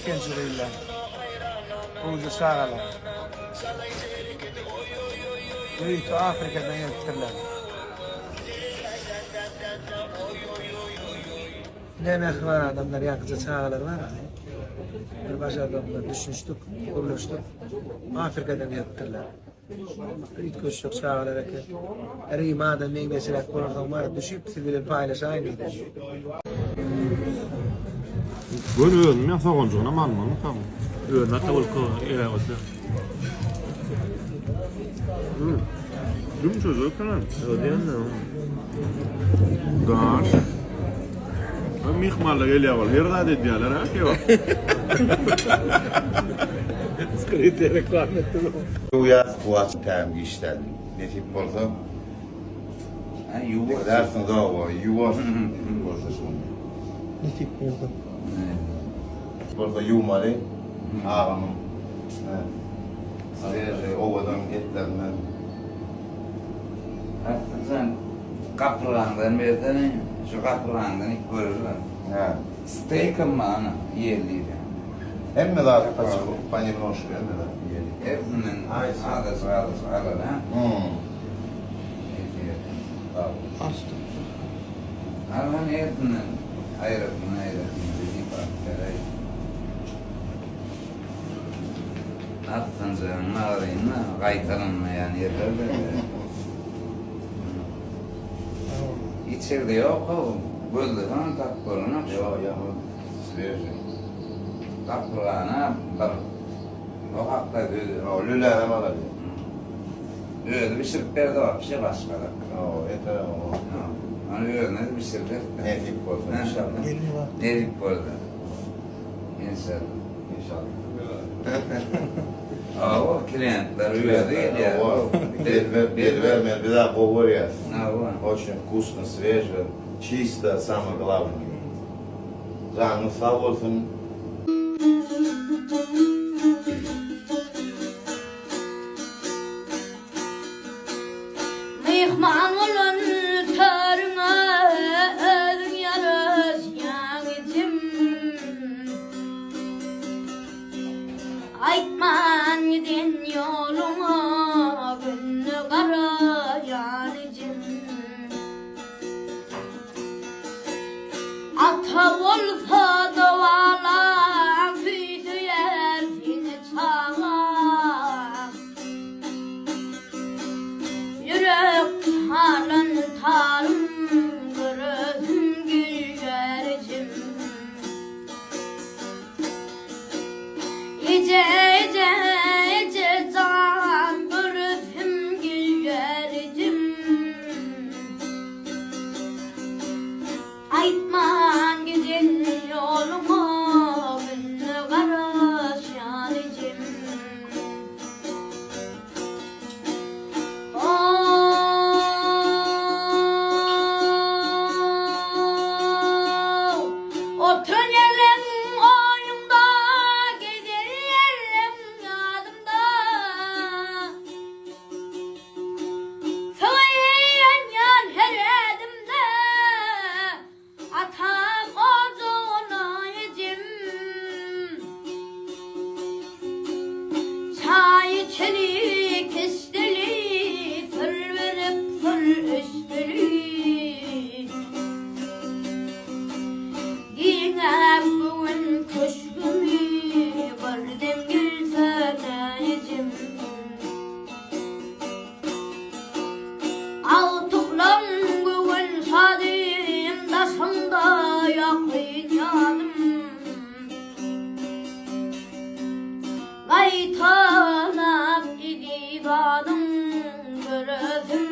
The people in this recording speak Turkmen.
eken şu gyzlar. Gowja çagalar. Ýörite Afrikadan gelipdirler. Ine mähriban adamlar ýaňkyja çagalar bar. Bir başardygymyzdan düşünişdik, gürleşdik. Afrikadan gelipdirler. Üýtgeşjek çagalar eken. Rim adam meňzeşräk bolarsoň bar düşüp siz bilen paýlaşaýyn diýdim. Gör özüm ýa soganjygynam almalymykam. Özüne ata bolko ýere bolsa. Ýumşajyk eken. Ödýän-de. Daş. Myhmanlar gelýär bol, her zat edýärler ha kebap. Skrytýa reklama etdi. Ýuwýas kuwat täm giçden nesip bolsa. Ýuwarsyň zawa ýuwar nesip bolsa şony. Nesip bolsa. Bolsa ýuwmaly agamyň svežiý owadan etlerinden. Aslyjan gapyrgaňdan bersene şu gapyrgaňdan ilk görerler. Hä. Steýkam bar ana iýeli diýseň. Hemme zat ponemnoşku hemme zat iýeli. Hepsinden azajyk azajyk alaly ha. Açdyk. Al hany hepsinden aýratyn aýratyn diýip alyp beräý. Artsanjygyň agzynda gaýtalanmaýan ýerler berýär. Içerde ýok-ow, gözleseňem tapyp bolanok şu. Ýok, ýaňy svežiý. Gapyrgana bir o hakda söz. Ýok, lülänem alaly. Özi bişirip berdi wapşe başgalar. Hawa ete oňa. Ony özümiz bişirjek. Nesip bolsa inşallah. Nesip bolsa. Inşallah. İnşallah. Hawa klientler özi gelýär. Hawa. Bezbermez biz gowy görýäs. Hawa. Oçin wkusno sveže çisto samyý glawnyý. Janyňyz sag bolsun. Myhman bolan törüňe özüň ýaraşýaň ejem. Aýtman giden ýoluňa günde garaýan ejem. Ata bolsa dowalaň küýseýär seni çagaň. Ýürek halan talym göresim gelýär ejem. Eje eje eje jan göresim gelýär ejem. Aýtman giden ýoluňa günde garaşýan ejem. Ow, oturan ýerleň oýumda, gezen ýerleň ýadymda. Saňa eýlenýän her ädimde, Atam ojagyna ejem. Çaý içeli, keşdeli, syr berip syr eşdeli. Giňäp göwün köşgümi, bir dem gelsene ejem. Agtyklam göwün şadym, daşyňda ýakyn ýanym. Gaýtalap eziz adyň göresim.